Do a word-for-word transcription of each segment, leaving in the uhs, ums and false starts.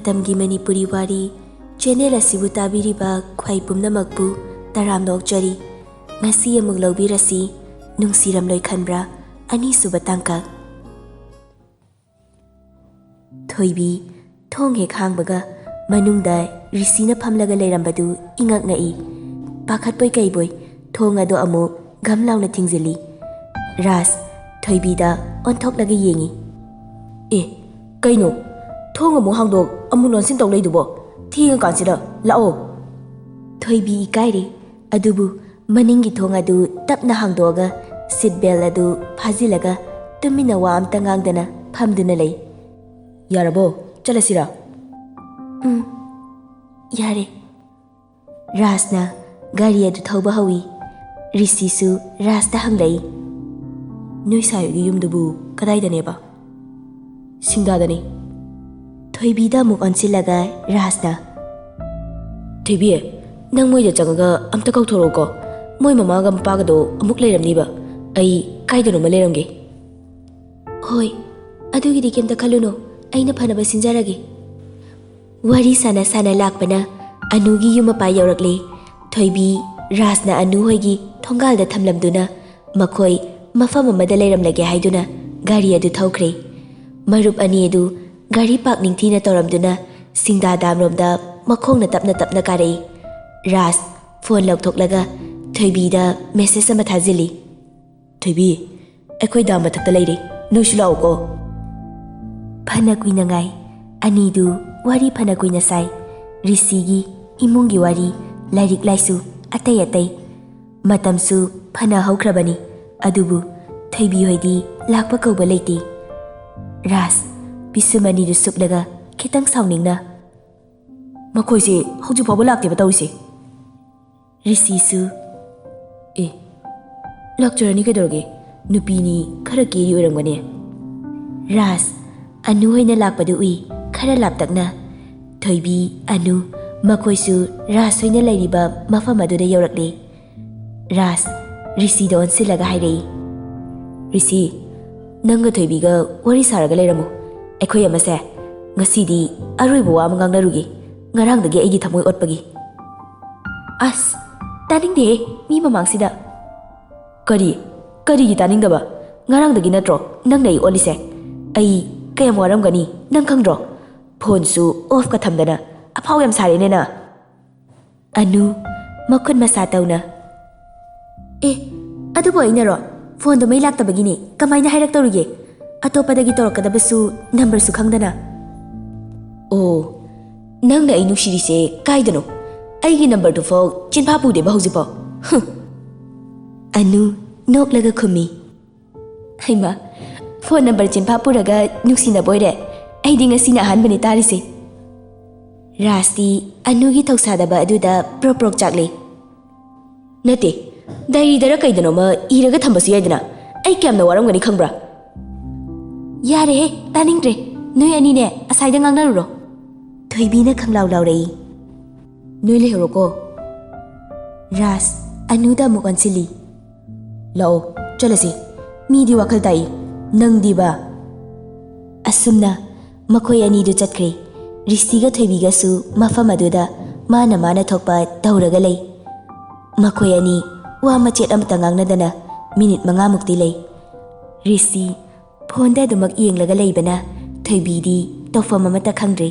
ꯃꯇꯝꯒꯤ ꯃꯅꯤꯄꯨꯔꯤ ꯋꯥꯔꯤ ꯆꯦꯅꯦꯜ ꯑꯁꯤꯕꯨ ꯇꯥꯕꯤꯔꯤꯕ ꯈ꯭ꯋꯥꯏ ꯄꯨꯝꯅꯃꯛꯄꯨ ꯇꯔꯥꯝꯅ ꯑꯣꯛꯆꯔꯤ꯫ ꯉꯁꯤ ꯑꯃꯨꯛ ꯂꯧꯕꯤꯔꯁꯤ, ꯅꯨꯡꯁꯤꯔꯝꯂꯣꯏ ꯈꯟꯕ꯭ꯔꯥ ꯑꯅꯤꯁꯨꯕ ꯇꯥꯡꯀꯛ꯫ ꯊꯣꯏꯕꯤ ꯊꯣꯡ ꯍꯦꯛ ꯍꯥꯡꯕꯒ ꯃꯅꯨꯡꯗ ꯔꯤꯁꯤꯅ ꯐꯝꯂꯒ ꯂꯩꯔꯝꯕꯗꯨ ꯏꯉꯛ ꯉꯛꯏ꯫ ꯄꯥꯈꯠꯄꯣꯏ ꯀꯩꯕꯣꯏ ꯊꯣꯡ ꯑꯗꯨ ꯑꯃꯨꯛ ꯘꯝ ꯂꯥꯎꯅ ꯊꯤꯡꯖꯤꯜꯂꯤ꯫ ꯔꯥꯖ ꯊꯣꯏꯕꯤꯗ ꯑꯣꯟꯊꯣꯛꯂꯒ ꯌꯦꯡꯏ꯫ "ꯑꯦ, ꯀꯩꯅꯣ? ꯊꯣꯡ ꯑꯃꯨꯛ ꯍꯥꯡꯗꯣꯛ, ꯑꯃꯨꯛ ꯂꯣꯟꯁꯤꯟ ꯇꯧ ꯂꯩꯗꯨꯕꯣ? ꯊꯦꯡꯉꯀꯥꯟꯁꯤꯗ ꯂꯥꯛꯑꯣ!" ꯊꯣꯏꯕꯤ ꯏꯀꯥꯏꯔꯦ, ꯑꯗꯨꯕꯨ ꯃꯅꯤꯡꯒꯤ ꯊꯣꯡ ꯑꯗꯨ ꯇꯞꯅ ꯍꯥꯡꯗꯣꯛꯑꯒ ꯁꯤꯠ ꯕꯦꯜ ꯑꯗꯨ ꯐꯥꯖꯤꯜꯂꯒ ꯇꯨꯃꯤꯟꯅ ꯋꯥ ꯑꯝꯇ ꯉꯥꯡꯗꯅ ꯐꯝꯗꯨꯅ ꯂꯩ꯫ "ꯌꯥꯔꯕꯣ? ꯆꯠꯂꯁꯤꯔꯥ?" "ꯎꯝ, ꯌꯥꯔꯦ꯫" ꯔꯥꯖꯅ ꯒꯥꯔꯤ ꯑꯗꯨ ꯊꯧꯕ ꯍꯧꯏ꯫ ꯔꯤꯁꯤꯁꯨ ꯔꯥꯖꯇ ꯍꯪꯂꯛꯏ꯫ "ꯅꯣꯏ ꯁꯥꯏꯒꯤ ꯌꯨꯝꯗꯨꯕꯨ ꯀꯗꯥꯏꯗꯅꯦꯕ?" "ꯁꯤꯡꯗꯥꯗꯅꯤ꯫" ꯊꯣꯏꯕꯤꯗ ꯑꯃꯨꯛ ꯑꯣꯟꯁꯤꯜꯂꯒ ꯔꯥꯖꯅ, "ꯊꯣꯏꯕꯤ, ꯅꯪ ꯃꯣꯏꯗ ꯆꯪꯉꯒ ꯑꯝꯇ ꯀꯧꯊꯣꯔꯛꯎꯀꯣ꯫ ꯃꯣꯏ ꯃꯃꯥꯒ ꯃꯄꯥꯒꯗꯣ ꯑꯃꯨꯛ ꯂꯩꯔꯝꯅꯤꯕ꯫ ꯑꯩ ꯀꯥꯏꯗꯅꯣꯃ ꯂꯩꯔꯝꯒꯦ꯫" "ꯍꯣꯏ, ꯑꯗꯨꯒꯤꯗꯤ ꯀꯩꯝꯇ ꯈꯜꯂꯨꯅꯨ, ꯑꯩꯅ ꯐꯅꯕ ꯁꯤꯟꯖꯔꯒꯦ꯫" ꯋꯥꯔꯤ ꯁꯥꯟꯅ ꯁꯥꯟꯅ ꯂꯥꯛꯄꯅ ꯑꯅꯨꯒꯤ ꯌꯨꯝ ꯃꯄꯥ ꯌꯧꯔꯛꯂꯦ꯫ ꯊꯣꯏꯕꯤ ꯔꯥꯖꯅ ꯑꯅꯨ ꯍꯣꯏꯒꯤ ꯊꯣꯡꯒꯥꯜꯗ ꯊꯝꯂꯝꯗꯨꯅ ꯃꯈꯣꯏ ꯃꯐꯝ ꯑꯃꯗ ꯂꯩꯔꯝꯂꯒꯦ ꯍꯥꯏꯗꯨꯅ ꯒꯥꯔꯤ ꯑꯗꯨ ꯊꯧꯈ꯭ꯔꯦ꯫ ꯃꯔꯨꯞ ꯑꯅꯤ ꯑꯗꯨ ꯒꯥꯔꯤ ꯄꯥꯛ ꯅꯤꯡꯊꯤꯅ ꯇꯧꯔꯝꯗꯨꯅ ꯁꯤꯡꯗꯥ ꯗꯥꯝꯔꯣꯝꯗ ꯃꯈꯣꯡꯅ ꯇꯞꯅ ꯇꯞꯅ ꯀꯥꯔꯛꯏ꯫ ꯔꯥꯖ ꯐꯣꯟ ꯂꯧꯊꯣꯛꯂꯒ ꯊꯣꯏꯕꯤꯗ ꯃꯦꯁꯦꯖ ꯑꯃ ꯊꯥꯖꯤꯜꯂꯤ꯫ "ꯊꯣꯏꯕꯤ, ꯑꯩꯈꯣꯏ ꯗꯥꯝ ꯃꯊꯛꯇ ꯂꯩꯔꯦ, ꯅꯣꯏꯁꯨ ꯂꯥꯛꯎꯀꯣ꯫" ꯐꯅ ꯀꯨꯏꯅ ꯉꯥꯏ꯫ ꯑꯅꯤꯗꯨ ꯋꯥꯔꯤ ꯐꯅ ꯀꯨꯏꯅ ꯁꯥꯏ꯫ ꯔꯤꯁꯤꯒꯤ ꯏꯃꯨꯡꯒꯤ ꯋꯥꯔꯤ, ꯂꯥꯏꯔꯤꯛ ꯂꯥꯏꯁꯨ, ꯑꯇꯩ ꯑꯇꯩ꯫ ꯃꯇꯝꯁꯨ ꯐꯅ ꯍꯧꯈ꯭ꯔꯕꯅꯤ, ꯑꯗꯨꯕꯨ ꯊꯣꯏꯕꯤ ꯍꯣꯏꯗꯤ ꯂꯥꯛꯄ ꯀꯧꯕ ꯂꯩꯇꯦ꯫ ꯔꯥꯖ ꯄꯤꯁꯨꯝ ꯑꯅꯤꯗꯨ ꯁꯨꯞꯂꯒ ꯈꯤꯇꯪ ꯁꯥꯎꯅꯤꯡꯅ, "ꯃꯈꯣꯏꯁꯦ ꯍꯧꯖꯤꯛ ꯐꯥꯎꯕ ꯂꯥꯛꯇꯦꯕ ꯇꯧꯔꯤꯁꯦ꯫" ꯔꯤꯁꯤꯁꯨ, "ꯑꯦ, ꯂꯥꯛꯆꯔꯅꯤ ꯀꯩꯗꯧꯔꯒꯦ? ꯅꯨꯄꯤꯅꯤ, ꯈꯔ ꯀꯦꯔꯤ ꯑꯣꯏꯔꯝꯒꯅꯤ꯫" ꯔꯥꯖ ꯑꯅꯨ ꯍꯣꯏꯅ ꯂꯥꯛꯄꯗꯨ ꯎꯏ, ꯈꯔ ꯂꯥꯞꯇꯛꯅ꯫ ꯊꯣꯏꯕꯤ, ꯑꯅꯨ, ꯃꯈꯣꯏꯁꯨ ꯔꯥꯖ ꯍꯣꯏꯅ ꯂꯩꯔꯤꯕ ꯃꯐꯝ ꯑꯗꯨꯗ ꯌꯧꯔꯛꯂꯦ꯫ ꯔꯥꯖ ꯔꯤꯁꯤꯗ ꯑꯣꯟꯁꯤꯜꯂꯒ ꯍꯥꯏꯔꯛꯏ, "ꯔꯤꯁꯤ, ꯅꯪꯒ ꯊꯣꯏꯕꯤꯒ ꯋꯥꯔꯤ ꯁꯥꯔꯒ ꯂꯩꯔꯝꯃꯨ꯫ ꯑꯩꯈꯣꯏ ꯑꯃꯁꯦ ꯉꯁꯤꯗꯤ ꯑꯔꯣꯏꯕ ꯋꯥ ꯑꯃ ꯉꯥꯡꯅꯔꯨꯒꯦ, ꯉꯔꯥꯡꯗꯒꯤ ꯑꯩꯒꯤ ꯊꯃꯣꯏ ꯑꯣꯠꯄꯒꯤ꯫ ꯑꯁ, ꯇꯥꯅꯤꯡꯗꯦꯍꯦ, ꯃꯤ ꯃꯃꯥꯡꯁꯤꯗ꯫ ꯀꯔꯤ? ꯀꯔꯤꯒꯤ ꯇꯥꯅꯤꯡꯗꯕ? ꯉꯔꯥꯡꯗꯒꯤ ꯅꯠꯇ꯭ꯔꯣ ꯅꯪꯅ ꯑꯩ ꯑꯣꯠꯂꯤꯁꯦ? ꯑꯩ ꯀꯌꯥꯝ ꯋꯥꯔꯝꯒꯅꯤ ꯅꯪ ꯈꯪꯗ꯭ꯔꯣ? ꯐꯣꯟꯁꯨ ꯑꯣꯐꯀ ꯊꯝꯗꯅ ꯑꯐꯥꯎ ꯌꯥꯝ ꯁꯥꯔꯦꯅꯦ ꯅꯪ꯫ ꯑꯅꯨ, ꯃꯈꯨꯠ ꯃꯁꯥ ꯇꯧꯅ꯫ ꯑꯦ, ꯑꯗꯨꯕꯨ ꯑꯩꯅꯔꯣ? ꯐꯣꯟꯗꯣ ꯃꯩ ꯂꯥꯛꯇꯕꯒꯤꯅꯦ, ꯀꯃꯥꯏꯅ ꯍꯥꯏꯔꯛꯇꯧꯔꯤꯒꯦ? ꯑꯇꯣꯞꯄꯗꯒꯤ ꯇꯧꯔꯛꯀꯗꯕꯁꯨ ꯅꯝꯕꯔꯁꯨ ꯈꯪꯗꯅ꯫ ꯑꯣ, ꯅꯪꯅ ꯑꯩ ꯅꯨꯡꯁꯤꯔꯤꯁꯦ ꯀꯥꯏꯗꯅꯣ? ꯑꯩꯒꯤ ꯅꯝꯕꯔꯗꯨꯐꯥꯎ ꯆꯤꯟꯐꯥ ꯄꯨꯗꯦꯕ ꯍꯧꯖꯤꯛꯐꯥꯎ꯫ ꯍꯨꯝ꯫ ꯑꯅꯨ, ꯅꯣꯛꯂꯒ ꯈꯨꯝꯃꯤ꯫ ꯍꯩꯃꯥ, ꯐꯣꯟ ꯅꯝꯕꯔ ꯆꯤꯟꯐꯥ ꯄꯨꯔꯒ ꯅꯨꯡꯁꯤꯅꯕ ꯑꯣꯏꯔꯦ? ꯑꯩꯗꯤ ꯉꯁꯤꯅ ꯑꯍꯥꯟꯕꯅꯤ ꯇꯥꯔꯤꯁꯦ꯫ ꯔꯥꯖꯇꯤ ꯑꯅꯨꯒꯤ ꯊꯧꯁꯥꯗꯕ ꯑꯗꯨꯗ ꯄ꯭ꯔꯣꯛ ꯄ꯭ꯔꯣꯛ ꯆꯥꯛꯂꯤ꯫ ꯅꯠꯇꯦ, ꯗꯥꯏꯔꯤꯗꯔ ꯀꯩꯗꯅꯣꯃ ꯏꯔꯒ ꯊꯝꯕꯁꯨ ꯌꯥꯏꯗꯅ꯫ ꯑꯩ ꯀꯌꯥꯝꯅ ꯋꯥꯔꯝꯒꯅꯤ ꯈꯪꯕ꯭ꯔꯥ? ꯌꯥꯔꯦꯍꯦ, ꯇꯥꯅꯤꯡꯗ꯭ꯔꯦ꯫ ꯅꯣꯏ ꯑꯅꯤꯅꯦ ꯑꯁꯥꯏꯗ ꯉꯥꯡꯅꯔꯨꯔꯣ꯫ ꯊꯣꯏꯕꯤꯅ ꯈꯪꯂꯥꯎ ꯂꯥꯎꯔꯛꯏ꯫ ꯅꯣꯏ ꯂꯩꯍꯧꯔꯣꯀꯣ꯫ ꯔꯥꯖ, ꯑꯅꯨꯗ ꯑꯃꯨꯛ ꯑꯣꯟꯁꯤꯜꯂꯤ꯫ ꯂꯥꯛꯑꯣ, ꯆꯠꯂꯁꯤ꯫ ꯃꯤꯗꯤ ꯋꯥꯈꯜ ꯇꯥꯏ, ꯅꯪꯗꯤꯕ? ꯑꯁꯨꯝꯅ ꯃꯈꯣꯏ ꯑꯅꯤꯗꯨ ꯆꯠꯈ꯭ꯔꯦ꯫ ꯔꯤꯁꯤꯒ ꯊꯣꯏꯕꯤꯒꯁꯨ ꯃꯐꯝ ꯑꯗꯨꯗ ꯃꯥꯅ ꯃꯥꯅ ꯊꯣꯛꯄ ꯇꯧꯔꯒ ꯂꯩ꯫ ꯃꯈꯣꯏ ꯑꯅꯤ ꯋꯥ ꯃꯆꯦꯠ ꯑꯃꯠꯇ ꯉꯥꯡꯅꯗꯅ ꯃꯤꯅꯤꯠ ꯃꯉꯥꯃꯨꯛꯇꯤ ꯂꯩ꯫ ꯔꯤꯁꯤ ꯐꯣꯟꯗ ꯑꯗꯨꯃꯛ ꯌꯦꯡꯂꯒ ꯂꯩꯕꯅ ꯊꯣꯏꯕꯤꯗꯤ ꯇꯧꯐꯝ ꯑꯃꯠꯇ ꯈꯪꯗ꯭ꯔꯦ꯫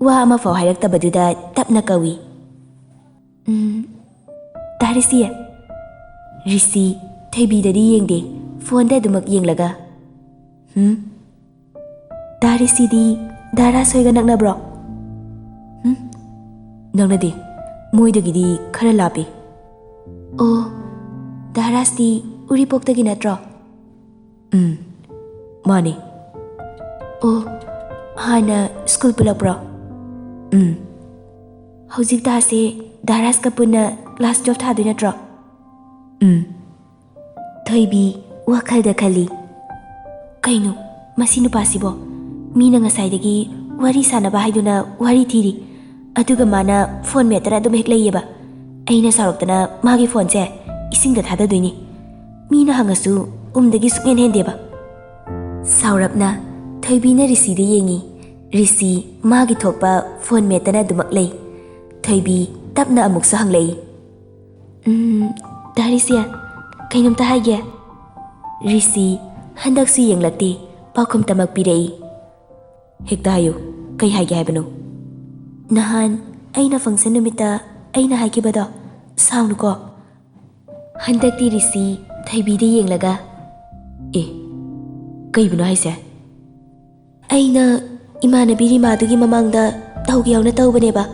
ꯋꯥ ꯑꯃꯐꯥꯎ ꯍꯥꯏꯔꯛꯇꯕꯗꯨꯗ ꯇꯞꯅ ꯀꯧꯏ꯫ "ꯎꯝ, ꯇꯥꯔꯤꯁꯤ?" ꯔꯤꯁꯤ ꯊꯣꯏꯕꯤꯗꯗꯤ ꯌꯦꯡꯗꯦ, ꯐꯣꯟꯗ ꯑꯗꯨꯃꯛ ꯌꯦꯡꯂꯒ꯫ "ꯍꯨꯝ? ꯇꯥꯔꯤꯁꯤꯗꯤ ꯗꯥ ꯔꯥꯖ ꯍꯣꯏꯒ ꯅꯛꯅꯕ꯭ꯔꯣ?" "ꯍꯨꯝ? ꯅꯛꯅꯗꯦ, ꯃꯣꯏꯗꯒꯤꯗꯤ ꯈꯔ ꯂꯥꯞꯄꯤ꯫" "ꯑꯣ, ꯗꯥ ꯔꯥꯖꯇꯤ ꯎꯔꯤꯄꯣꯛꯇꯒꯤ ꯅꯠꯇ꯭ꯔꯣ?" "ꯎꯝ, ꯃꯥꯅꯤ꯫" "ꯑꯣ, ꯍꯥꯟꯅ ꯁ꯭ꯀꯨꯜ ꯄꯨꯜꯂꯛꯄ꯭ꯔꯣ?" "ꯎꯝ꯫" "ꯍꯧꯖꯤꯛ ꯗꯥꯁꯦ ꯗꯥ ꯔꯥꯖꯀ ꯄꯨꯟꯅ ꯀ꯭ꯂꯥꯁ ꯇꯨꯌꯦꯜꯐ ꯊꯥꯗꯣꯏ ꯅꯠꯇ꯭ꯔꯣ?" "ꯎꯝ꯫" ꯊꯣꯏꯕꯤ ꯋꯥꯈꯜꯗ ꯈꯜꯂꯤ, "ꯀꯩꯅꯣ ꯃꯁꯤ ꯅꯨꯄꯥꯁꯤꯕꯣ? ꯃꯤꯅ ꯉꯁꯥꯏꯗꯒꯤ ꯋꯥꯔꯤ ꯁꯥꯟꯅꯕ ꯍꯥꯏꯗꯨꯅ ꯋꯥꯔꯤ ꯊꯤꯔꯤ, ꯑꯗꯨꯒ ꯃꯥꯅ ꯐꯣꯟ ꯃꯦꯠꯇꯅ ꯑꯗꯨꯝ ꯍꯦꯛ ꯂꯩꯌꯦꯕ꯫ ꯑꯩꯅ ꯁꯥꯎꯔꯛꯇꯅ ꯃꯥꯒꯤ ꯐꯣꯟꯁꯦ ꯏꯁꯤꯡꯗ ꯊꯥꯗꯗꯣꯏꯅꯤ꯫ ꯃꯤꯅ ꯍꯪꯉꯁꯨ ꯎꯝꯗꯒꯤ ꯁꯨꯛꯍꯦꯟ ꯍꯦꯟꯗꯦꯕ꯫" ꯁꯥꯎꯔꯞꯅ ꯊꯣꯏꯕꯤꯅ ꯔꯤꯁꯤꯗ ꯌꯦꯡꯉꯤ꯫ ꯔꯤꯁꯤ ꯃꯥꯒꯤ ꯊꯣꯛꯄ ꯐꯣꯟ ꯃꯦꯠꯇꯅ ꯑꯗꯨꯃꯛ ꯂꯩ꯫ ꯊꯣꯏꯕꯤ ꯇꯞꯅ ꯑꯃꯨꯛꯁꯨ ꯍꯪꯂꯛꯏ, "ꯎꯝ, ꯗꯥ ꯔꯤꯁꯤ, ꯀꯩꯅꯣꯝꯇ ꯍꯥꯏꯒꯦ?" ꯔꯤꯁꯤ ꯍꯟꯗꯛꯁꯨ ꯌꯦꯡꯂꯛꯇꯦ, ꯄꯥꯎꯈꯨꯝ ꯇꯃꯛ ꯄꯤꯔꯛꯏ꯫ "ꯍꯦꯛꯇ ꯍꯥꯏꯌꯨ, ꯀꯩ ꯍꯥꯏꯒꯦ ꯍꯥꯏꯕꯅꯣ?" "ꯅꯍꯥꯟ ꯑꯩꯅ ꯐꯪꯁꯟ ꯅꯨꯃꯤꯠꯇ ꯑꯩꯅ ꯍꯥꯏꯈꯤꯕꯗꯣ, ꯁꯥꯎꯅꯨꯀꯣ?" ꯍꯟꯗꯛꯇꯤ ꯔꯤꯁꯤ ꯊꯣꯏꯕꯤꯗ ꯌꯦꯡꯂꯒ, "ꯑꯦ, ꯀꯩꯕꯨꯅꯣ ꯍꯥꯏꯁꯦ?" "ꯑꯩꯅ ꯏꯃꯥꯟꯅꯕꯤ ꯔꯤꯃꯥꯗꯨꯒꯤ ꯃꯃꯥꯡꯗ ꯇꯧꯒꯦ ꯌꯥꯎꯅ ꯇꯧꯕꯅꯦꯕ,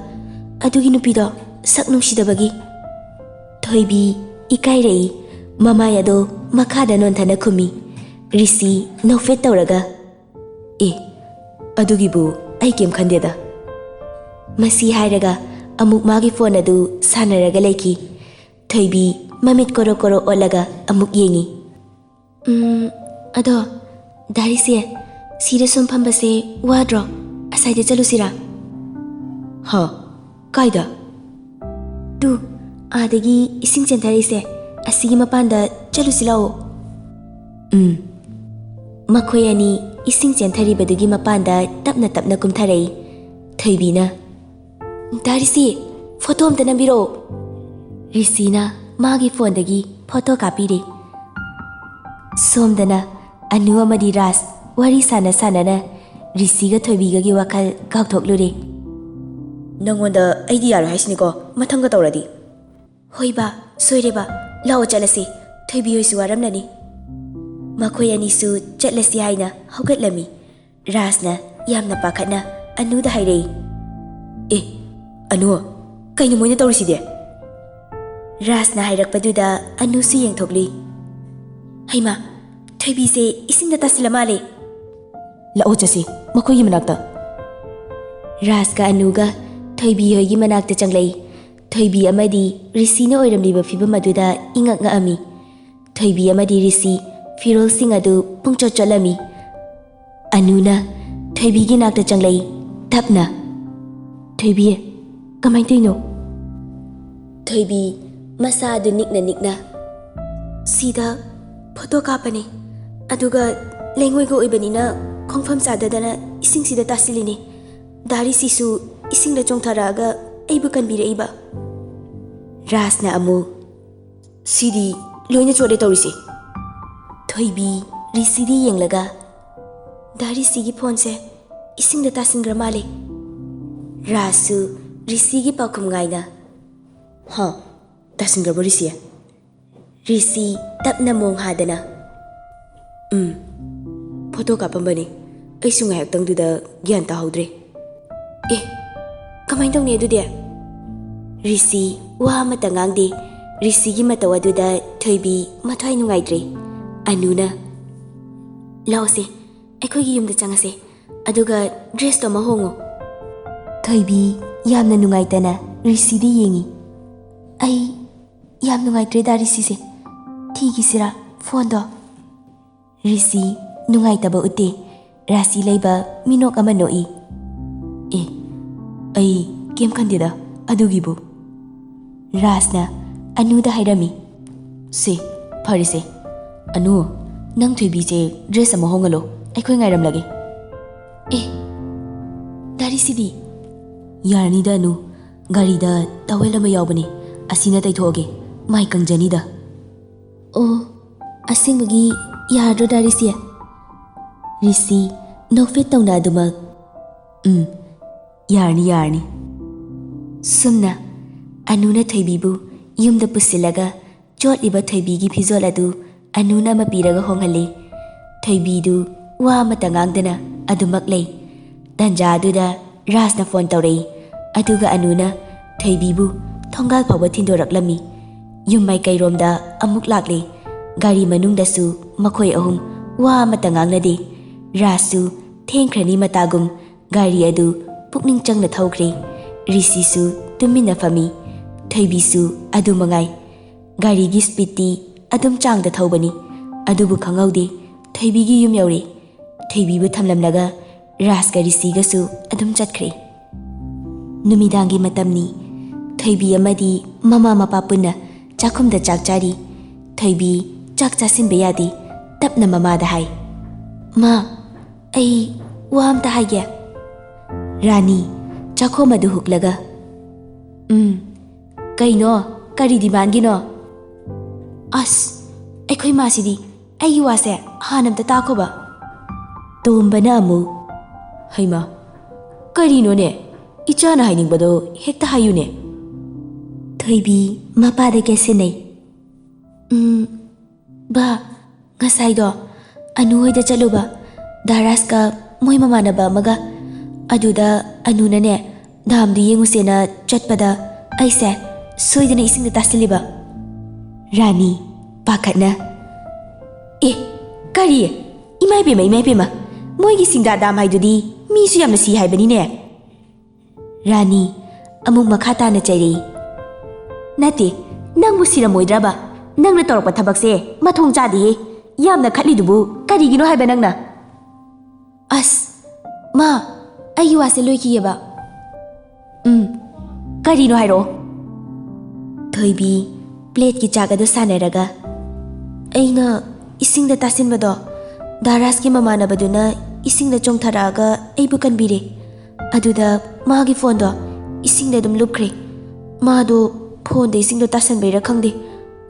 ꯑꯗꯨꯒꯤ ꯅꯨꯄꯤꯗꯣ ꯁꯛ ꯅꯨꯡꯁꯤꯗꯕꯒꯤ꯫" ꯊꯣꯏꯕꯤ ꯏꯀꯥꯏꯔꯛꯏ, ꯃꯃꯥꯏ ꯑꯗꯣ ꯃꯈꯥꯗ ꯅꯣꯟꯊꯅ ꯈꯨꯝꯃꯤ꯫ ꯔꯤꯁꯤ ꯅꯣꯛꯐꯦꯠ ꯇꯧꯔꯒ, "ꯑꯦ, ꯑꯗꯨꯒꯤꯕꯨ ꯑꯩ ꯀꯩꯝ ꯈꯟꯗꯦꯗ꯫" ꯃꯁꯤ ꯍꯥꯏꯔꯒ ꯑꯃꯨꯛ ꯃꯥꯒꯤ ꯐꯣꯟ ꯑꯗꯨ ꯁꯥꯟꯅꯔꯒ ꯂꯩꯈꯤ꯫ ꯊꯣꯏꯕꯤ ꯃꯃꯤꯠ ꯀꯣꯔꯣ ꯀꯣꯔꯣ ꯑꯣꯠꯂꯒ ꯑꯃꯨꯛ ꯌꯦꯡꯉꯤ꯫ "ꯎꯝ, ꯑꯗꯣ, ꯗꯥ ꯔꯤꯁꯤ, ꯁꯤꯗ ꯁꯨꯝ ꯐꯝꯕꯁꯦ ꯋꯥꯗ꯭ꯔꯣ? ꯑꯁꯥꯏꯗ ꯆꯠꯂꯨꯁꯤꯔꯥ?" "ꯍꯥ? ꯀꯥꯏꯗ?" "ꯇꯨ, ꯑꯥꯗꯒꯤ ꯏꯁꯤꯡ ꯆꯦꯟꯊꯔꯛꯏꯁꯦ, ꯑꯁꯤꯒꯤ ꯃꯄꯥꯟꯗ ꯆꯠꯂꯨꯁꯤ ꯂꯥꯛꯑꯣ꯫" "ꯎꯝ꯫" ꯃꯈꯣꯏ ꯑꯅꯤ ꯏꯁꯤꯡ ꯆꯦꯟꯊꯔꯤꯕꯗꯨꯒꯤ ꯃꯄꯥꯟꯗ ꯇꯞꯅ ꯇꯞꯅ ꯀꯨꯝꯊꯔꯛꯏ꯫ ꯊꯣꯏꯕꯤꯅ, "ꯗꯥ ꯔꯤꯁꯤ, ꯐꯣꯇꯣ ꯑꯝꯇ ꯅꯝꯕꯤꯔꯛꯑꯣ꯫" ꯔꯤꯁꯤꯅ ꯃꯥꯒꯤ ꯐꯣꯟꯗꯒꯤ ꯐꯣꯇꯣ ꯀꯥꯞꯄꯤꯔꯦ꯫ ꯁꯣꯝꯗꯅ ꯑꯅꯨ ꯑꯃꯗꯤ ꯔꯥꯖ ꯋꯥꯔꯤ ꯁꯥꯟꯅ ꯁꯥꯟꯅꯅ ꯔꯤꯁꯤꯒ ꯊꯣꯏꯕꯤꯒꯒꯤ ꯋꯥꯈꯜ ꯀꯥꯎꯊꯣꯛꯂꯨꯔꯦ꯫ "ꯅꯪꯉꯣꯟꯗ ꯑꯩꯗꯤ ꯌꯥꯔꯣꯏ ꯍꯥꯏꯁꯤꯅꯤꯀꯣ, ꯃꯊꯪꯒ ꯇꯧꯔꯗꯤ꯫" "ꯍꯣꯏ ꯕꯥ, ꯁꯣꯏꯔꯦ ꯕꯥ, ꯂꯥꯛꯑꯣ ꯆꯠꯂꯁꯤ, ꯊꯣꯏꯕꯤ ꯍꯣꯏꯁꯨ ꯋꯥꯔꯝꯂꯅꯤ꯫" ꯃꯈꯣꯏ ꯑꯅꯤꯁꯨ ꯆꯠꯂꯁꯤ ꯍꯥꯏꯅ ꯍꯧꯒꯠꯂꯝꯃꯤ꯫ ꯔꯥꯖꯅ ꯌꯥꯝꯅ ꯄꯥꯈꯠꯅ ꯑꯅꯨꯗ ꯍꯥꯏꯔꯛꯏ꯫ "ꯑꯦ, ꯑꯅꯨ, ꯀꯩꯅꯣ ꯃꯣꯏꯅ ꯇꯧꯔꯤꯁꯤꯗꯤ?" ꯔꯥꯖꯅ ꯍꯥꯏꯔꯛꯄꯗꯨꯗ ꯑꯅꯨꯁꯨ ꯌꯦꯡꯊꯣꯛꯂꯨꯏ꯫ "ꯍꯩꯃꯥ, ꯊꯣꯏꯕꯤꯁꯦ ꯏꯁꯤꯡꯗ ꯇꯥꯁꯤꯜꯂ ꯃꯥꯜꯂꯦ꯫ ꯂꯥꯛꯑꯣ ꯆꯠꯁꯤ ꯃꯈꯣꯏꯒꯤ ꯃꯅꯥꯛꯇ꯫" ꯔꯥꯖꯀ ꯑꯅꯨꯒ ꯊꯣꯏꯕꯤ ꯍꯣꯏꯒꯤ ꯃꯅꯥꯛꯇ ꯆꯪꯂꯛꯏ꯫ ꯊꯣꯏꯕꯤ ꯑꯃꯗꯤ ꯔꯤꯁꯤꯅ ꯑꯣꯏꯔꯝꯂꯤꯕ ꯐꯤꯕꯝ ꯑꯗꯨꯗ ꯏꯉꯛ ꯉꯛꯑꯝꯃꯤ꯫ ꯊꯣꯏꯕꯤ ꯑꯃꯗꯤ ꯔꯤꯁꯤ ꯐꯤꯔꯣꯜꯁꯤꯡ ꯑꯗꯨ ꯄꯨꯡꯆꯣꯠ ꯆꯣꯠꯂꯝꯃꯤ꯫ ꯑꯅꯨꯅ ꯊꯣꯏꯕꯤꯒꯤ ꯅꯥꯛꯇ ꯆꯪꯂꯛꯏ, ꯇꯞꯅ꯫ "ꯊꯣꯏꯕꯤ, ꯀꯃꯥꯏꯅ ꯇꯧꯔꯤꯅꯣ?" ꯊꯣꯏꯕꯤ ꯃꯁꯥ ꯑꯗꯨ ꯅꯤꯛꯅ ꯅꯤꯛꯅ, "ꯁꯤꯗ ꯐꯣꯇꯣ ꯀꯥꯞꯄꯅꯦ, ꯑꯗꯨꯒ ꯂꯩꯉꯣꯏꯒ ꯑꯣꯏꯕꯅꯤꯅ ꯈꯣꯡꯐꯝ ꯆꯥꯗꯗꯅ ꯏꯁꯤꯡꯁꯤꯗ ꯇꯥꯁꯤꯜꯂꯤꯅꯤ꯫ ꯗꯥ ꯔꯤꯁꯤꯁꯨ ꯏꯁꯤꯡꯗ ꯆꯣꯡꯊꯔꯛꯑꯒ ꯑꯩꯕꯨ ꯀꯟꯕꯤꯔꯛꯏꯕ꯫ ꯔꯥꯖꯅ ꯑꯃꯨꯛ, "ꯁꯤꯗꯤ ꯂꯣꯏꯅ ꯆꯣꯠꯂꯦ ꯇꯧꯔꯤꯁꯦ꯫" ꯊꯣꯏꯕꯤ ꯔꯤꯁꯤꯗꯤ ꯌꯦꯡꯂꯒ, "ꯗꯥ ꯔꯤꯁꯤꯒꯤ ꯐꯣꯟꯁꯦ ꯏꯁꯤꯡꯗ ꯇꯥꯁꯤꯟꯈ꯭ꯔ ꯃꯥꯜꯂꯦ꯫" ꯔꯥꯖꯁꯨ ꯔꯤꯁꯤꯒꯤ ꯄꯥꯎꯈꯨꯝ ꯉꯥꯏꯅ, "ꯍꯥ, ꯇꯥꯁꯤꯟꯈ꯭ꯔꯕꯣ ꯔꯤꯁꯤ?" ꯔꯤꯁꯤ ꯇꯞꯅ ꯃꯣꯡ ꯍꯥꯗꯅ, "ꯎꯝ, ꯐꯣꯇꯣ ꯀꯥꯞꯄꯝꯕꯅꯤ꯫ ꯑꯩꯁꯨ ꯉꯥꯏꯍꯥꯛꯇꯪꯗꯨꯗ ꯒ꯭ꯌꯥꯟ ꯇꯥꯍꯧꯗ꯭ꯔꯦ꯫" "ꯑꯦ, ꯀꯃꯥꯏꯅ ꯇꯧꯅꯤ ꯑꯗꯨꯗꯤ?" ꯔꯤꯁꯤ ꯋꯥ ꯑꯃꯠꯇ ꯉꯥꯡꯗꯦ꯫ ꯔꯤꯁꯤꯒꯤ ꯃꯇꯧ ꯑꯗꯨꯗ ꯊꯣꯏꯕꯤ ꯃꯊ꯭ꯋꯥꯏ ꯅꯨꯡꯉꯥꯏꯇ꯭ꯔꯦ꯫ ꯑꯅꯨꯅ, "ꯂꯥꯛꯑꯣꯁꯦ, ꯑꯩꯈꯣꯏꯒꯤ ꯌꯨꯝꯗ ꯆꯪꯉꯁꯦ, ꯑꯗꯨꯒ ꯗ꯭ꯔꯦꯁꯇꯣ ꯑꯃ ꯍꯣꯡꯉꯣ꯫" ꯊꯣꯏꯕꯤ ꯌꯥꯝꯅ ꯅꯨꯡꯉꯥꯏꯇꯅ ꯔꯤꯁꯤꯗ ꯌꯦꯡꯉꯤ꯫ "ꯑꯩ ꯌꯥꯝ ꯅꯨꯡꯉꯥꯏꯇ꯭ꯔꯦ ꯗꯥ ꯔꯤꯁꯤꯁꯦ꯫ ꯊꯤꯈꯤꯁꯤꯔꯥ ꯐꯣꯟꯗꯣ?" ꯔꯤꯁꯤ ꯅꯨꯡꯉꯥꯏꯇꯕ ꯎꯠꯇꯦ꯫ ꯔꯥꯁꯤ ꯂꯩꯕ ꯃꯤꯅꯣꯛ ꯑꯃ ꯅꯣꯛꯏ꯫ "ꯑꯦ, ꯑꯩ ꯀꯩꯝ ꯈꯟꯗꯦꯗ ꯑꯗꯨꯒꯤꯕꯨ꯫" ꯔꯥꯖꯅ ꯑꯅꯨꯗ ꯍꯥꯏꯔꯝꯃꯤ꯫ "ꯁꯦ, ꯐꯔꯦꯁꯦ꯫ ꯑꯅꯨ, ꯅꯪ ꯊꯣꯏꯕꯤꯁꯦ ꯗ꯭ꯔꯦꯁ ꯑꯃ ꯍꯣꯡꯍꯜꯂꯣ, ꯑꯩꯈꯣꯏ ꯉꯥꯏꯔꯝꯂꯒꯦ꯫" "ꯑꯦ, ꯗꯥ ꯔꯤꯁꯤꯗꯤ?" "ꯌꯥꯔꯅꯤꯗ ꯑꯅꯨ, ꯒꯥꯔꯤꯗ ꯇꯋꯦꯜ ꯑꯃ ꯌꯥꯎꯕꯅꯦ, ꯑꯁꯤꯅ ꯇꯩꯊꯣꯛꯑꯒꯦ, ꯃꯥꯏ ꯀꯪꯖꯅꯤꯗ꯫" "ꯑꯣ, ꯑꯁꯦꯡꯕꯒꯤ ꯌꯥꯔꯗ꯭ꯔꯣ ꯗꯥ ꯔꯤꯁꯤ?" ꯔꯤꯁꯤ ꯅꯣꯛꯐꯦꯠ ꯇꯧꯅ ꯑꯗꯨꯃꯛ, "ꯎꯝ, ꯌꯥꯔꯅꯤ, ꯌꯥꯔꯅꯤ꯫" ꯁꯨꯝꯅ ꯑꯅꯨꯅ ꯊꯣꯏꯕꯤꯕꯨ ꯌꯨꯝꯗ ꯄꯨꯁꯤꯜꯂꯒ ꯆꯣꯠꯂꯤꯕ ꯊꯣꯏꯕꯤꯒꯤ ꯐꯤꯖꯣꯜ ꯑꯗꯨ ꯑꯅꯨꯅ ꯑꯃ ꯄꯤꯔꯒ ꯍꯣꯡꯍꯜꯂꯤ꯫ ꯊꯣꯏꯕꯤꯗꯨ ꯋꯥ ꯑꯃꯠꯇ ꯉꯥꯡꯗꯅ ꯑꯗꯨꯃꯛ ꯂꯩ꯫ ꯇꯟꯖꯥ ꯑꯗꯨꯗ ꯔꯥꯖꯅ ꯐꯣꯟ ꯇꯧꯔꯛꯏ꯫ ꯑꯗꯨꯒ ꯑꯅꯨꯅ ꯊꯣꯏꯕꯤꯕꯨ ꯊꯣꯡꯒꯥꯜ ꯐꯥꯎꯕ ꯊꯤꯟꯗꯣꯔꯛꯂꯝꯃꯤ꯫ ꯌꯨꯝ ꯃꯥꯏꯀꯩꯔꯣꯝꯗ ꯑꯃꯨꯛ ꯂꯥꯛꯂꯦ꯫ ꯒꯥꯔꯤ ꯃꯅꯨꯡꯗꯁꯨ ꯃꯈꯣꯏ ꯑꯍꯨꯝ ꯋꯥ ꯑꯃꯠꯇ ꯉꯥꯡꯅꯗꯦ꯫ ꯔꯥꯖꯁꯨ ꯊꯦꯡꯈ꯭ꯔꯅꯤ ꯃꯇꯥꯒꯨꯝ ꯒꯥꯔꯤ ꯑꯗꯨ ꯄꯨꯛꯅꯤꯡ ꯆꯪꯅ ꯊꯧꯈ꯭ꯔꯦ꯫ ꯔꯤꯁꯤꯁꯨ ꯇꯨꯃꯤꯟꯅ ꯐꯝꯃꯤ꯫ ꯊꯣꯏꯕꯤꯁꯨ ꯑꯗꯨ ꯃꯉꯥꯏ꯫ ꯒꯥꯔꯤꯒꯤ ꯁ꯭ꯄꯤꯗꯇꯤ ꯑꯗꯨꯝ ꯆꯥꯡꯗ ꯊꯧꯕꯅꯤ꯫ ꯑꯗꯨꯕꯨ ꯈꯪꯍꯧꯗꯦ, ꯊꯣꯏꯕꯤꯒꯤ ꯌꯨꯝ ꯌꯧꯔꯦ꯫ ꯊꯣꯏꯕꯤꯕꯨ ꯊꯝꯂꯝꯂꯒ ꯔꯥꯖꯀ ꯔꯤꯁꯤꯒꯁꯨ ꯑꯗꯨꯝ ꯆꯠꯈ꯭ꯔꯦ꯫ ꯅꯨꯃꯤꯗꯥꯡꯒꯤ ꯃꯇꯝꯅꯤ꯫ ꯊꯣꯏꯕꯤ ꯑꯃꯗꯤ ꯃꯃꯥ ꯃꯄꯥ ꯄꯨꯟꯅ ꯆꯥꯛꯈꯨꯝꯗ ꯆꯥꯛ ꯆꯥꯔꯤ꯫ ꯊꯣꯏꯕꯤ ꯆꯥꯛ ꯆꯥꯁꯤꯟꯕ ꯌꯥꯗꯦ꯫ ꯇꯞꯅ ꯃꯃꯥꯗ ꯍꯥꯏ, "ꯃꯥ, ꯑꯩ ꯋꯥ ꯑꯝꯇ ꯍꯥꯏꯒꯦ꯫ ꯔꯥꯅꯤ, ꯆꯥꯛꯈꯣꯝ ꯑꯗꯨ ꯍꯨꯛꯂꯒ, "ꯎꯝ, ꯀꯩꯅꯣ? ꯀꯔꯤ ꯗꯤꯃꯥꯟꯒꯤꯅꯣ?" "ꯑꯁ, ꯑꯩꯈꯣꯏ ꯃꯥꯁꯤꯗꯤ ꯑꯩꯒꯤ ꯋꯥꯁꯦ ꯍꯥꯟꯅ ꯑꯝꯇ ꯇꯥꯈꯣꯕ꯫" ꯇꯣꯝꯕꯅ ꯑꯃꯨꯛ, "ꯍꯩꯃꯥ, ꯀꯔꯤꯅꯣꯅꯦ? ꯏꯆꯥꯅ ꯍꯥꯏꯅꯤꯡꯕꯗꯣ ꯍꯦꯛꯇ ꯍꯥꯏꯌꯨꯅꯦ꯫" ꯊꯣꯏꯕꯤ ꯃꯄꯥꯗ ꯀꯦꯁꯤꯟꯅꯩ꯫ "ꯎꯝ, ꯕꯥ, ꯉꯁꯥꯏꯗꯣ ꯑꯅꯨ ꯍꯣꯏꯗ ꯆꯠꯂꯨꯕ, ꯗꯥ ꯔꯥꯖꯀ ꯃꯣꯏ ꯃꯃꯥꯟꯅꯕ ꯑꯃꯒ꯫ ꯑꯗꯨꯗ ꯑꯅꯨꯅꯅꯦ, ꯗꯥꯝꯗꯨ ꯌꯦꯡꯉꯨꯁꯦꯅ ꯆꯠꯄꯗ ꯑꯩꯁꯦ ꯁꯣꯏꯗꯅ ꯏꯁꯤꯡꯗ ꯇꯥꯁꯤꯜꯂꯤꯕ꯫" ꯔꯥꯅꯤ, ꯄꯥꯈꯠꯅ, "ꯑꯦ, ꯀꯔꯤ? ꯏꯃꯥ ꯏꯕꯦꯝꯃ, ꯏꯃꯥ ꯏꯕꯦꯝꯃ, ꯃꯣꯏꯒꯤ ꯁꯤꯡꯗꯥ ꯗꯥꯝ ꯍꯥꯏꯗꯨꯗꯤ ꯃꯤꯁꯨ ꯌꯥꯝꯅ ꯁꯤ ꯍꯥꯏꯕꯅꯤꯅꯦ꯫" ꯔꯥꯅꯤ, ꯑꯃꯨꯛ ꯃꯈꯥ ꯇꯥꯅ ꯆꯩꯔꯛꯏ꯫ "ꯅꯠꯇꯦ, ꯅꯪꯕꯨ ꯁꯤꯔꯝꯃꯣꯏꯗ꯭ꯔꯕ? ꯅꯪꯅ ꯇꯧꯔꯛꯄ ꯊꯕꯛꯁꯦ ꯃꯊꯣꯡ ꯆꯥꯗꯦꯍꯦ꯫ ꯌꯥꯝꯅ ꯈꯠꯂꯤꯗꯨꯕꯨ ꯀꯔꯤꯒꯤꯅꯣ ꯍꯥꯏꯕ ꯅꯪꯅ?" "ꯑꯁ, ꯃꯥ, ꯑꯩꯒꯤ ꯋꯥꯁꯦ ꯂꯣꯏꯈꯤꯒꯦꯕ꯫" "ꯎꯝ, ꯀꯔꯤꯅꯣ ꯍꯥꯏꯔꯛꯑꯣ꯫" ꯊꯣꯏꯕꯤ ꯄ꯭ꯂꯦꯠꯀꯤ ꯆꯥꯛ ꯑꯗꯨ ꯁꯥꯟꯅꯔꯒ, "ꯑꯩꯅ ꯏꯁꯤꯡꯗ ꯇꯥꯁꯤꯟꯕꯗꯣ, ꯗꯥ ꯔꯥꯖꯀꯤ ꯃꯃꯥꯟꯅꯕꯗꯨꯅ ꯏꯁꯤꯡꯗ ꯆꯣꯡꯊꯔꯛꯑꯒ ꯑꯩꯕꯨ ꯀꯟꯕꯤꯔꯦ꯫ ꯑꯗꯨꯗ ꯃꯥꯒꯤ ꯐꯣꯟꯗꯣ ꯏꯁꯤꯡꯗ ꯑꯗꯨꯝ ꯂꯨꯞꯈ꯭ꯔꯦ꯫ ꯃꯥꯗꯣ ꯐꯣꯟꯗ ꯏꯁꯤꯡꯗꯣ ꯇꯥꯁꯟꯕꯩꯔꯥ ꯈꯪꯗꯦ,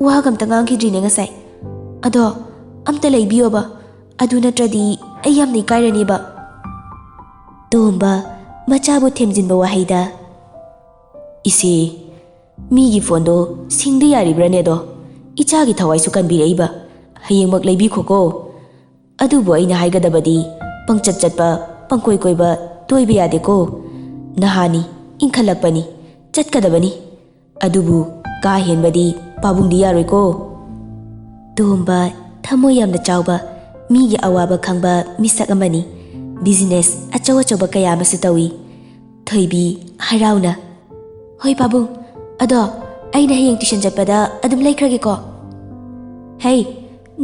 ꯋꯥꯒ ꯑꯝꯇ ꯉꯥꯡꯈꯤꯗ꯭ꯔꯤꯅꯦ ꯉꯁꯥꯏ꯫ ꯑꯗꯣ ꯑꯝꯇ ꯂꯩꯕꯤꯌꯣꯕ, ꯑꯗꯨ ꯅꯠꯇ꯭ꯔꯗꯤ ꯑꯩ ꯌꯥꯝꯅ ꯏꯀꯥꯏꯔꯅꯤꯕ꯫" ꯇꯣꯝꯕ ꯃꯆꯥꯕꯨ ꯊꯦꯝꯖꯤꯟꯕ ꯋꯥꯍꯩꯗ, "ꯏꯆꯦ, ꯃꯤꯒꯤ ꯐꯣꯟꯗꯣ ꯁꯤꯡꯗ ꯌꯥꯔꯤꯕ꯭ꯔꯥꯅꯦ ꯑꯗꯣ? ꯏꯆꯥꯒꯤ ꯊꯋꯥꯏꯁꯨ ꯀꯟꯕꯤꯔꯛꯏꯕ꯫ ꯍꯌꯦꯡꯃꯛ ꯂꯩꯕꯤꯈꯣꯀꯣ꯫ ꯑꯗꯨꯕꯨ ꯑꯩꯅ ꯍꯥꯏꯒꯗꯕꯗꯤ, ꯄꯪꯆꯠ ꯆꯠꯄ, ꯄꯪꯀꯣꯏ ꯀꯣꯏꯕ ꯇꯣꯏꯕ ꯌꯥꯗꯦꯀꯣ꯫ ꯅꯍꯥꯅꯤ, ꯏꯟꯈꯠꯂꯛꯄꯅꯤ, ꯆꯠꯀꯗꯕꯅꯤ꯫ ꯑꯗꯨꯕꯨ ꯀꯥ ꯍꯦꯟꯕꯗꯤ ꯄꯥꯕꯨꯡꯗꯤ ꯌꯥꯔꯣꯏꯀꯣ꯫" ꯇꯣꯝꯕ ꯊꯃꯣꯏ ꯌꯥꯝꯅ ꯆꯥꯎꯕ, ꯃꯤꯒꯤ ꯑꯋꯥꯕ ꯈꯪꯕ ꯃꯤꯁꯛ ꯑꯃꯅꯤ꯫ ꯕꯤꯖꯤꯅꯦꯁ ꯑꯆꯧ ꯑꯆꯧꯕ ꯀꯌꯥ ꯑꯃꯁꯨ ꯇꯧꯏ꯫ ꯊꯣꯏꯕꯤ ꯍꯔꯥꯎꯅ, "ꯍꯣꯏ ꯄꯥꯕꯨꯡ, ꯑꯗꯣ ꯑꯩꯅ ꯍꯌꯦꯡ ꯇ꯭ꯌꯨꯁꯟ ꯆꯠꯄꯗ ꯑꯗꯨꯝ ꯂꯩꯈ꯭ꯔꯒꯦꯀꯣ꯫" "ꯍꯩ,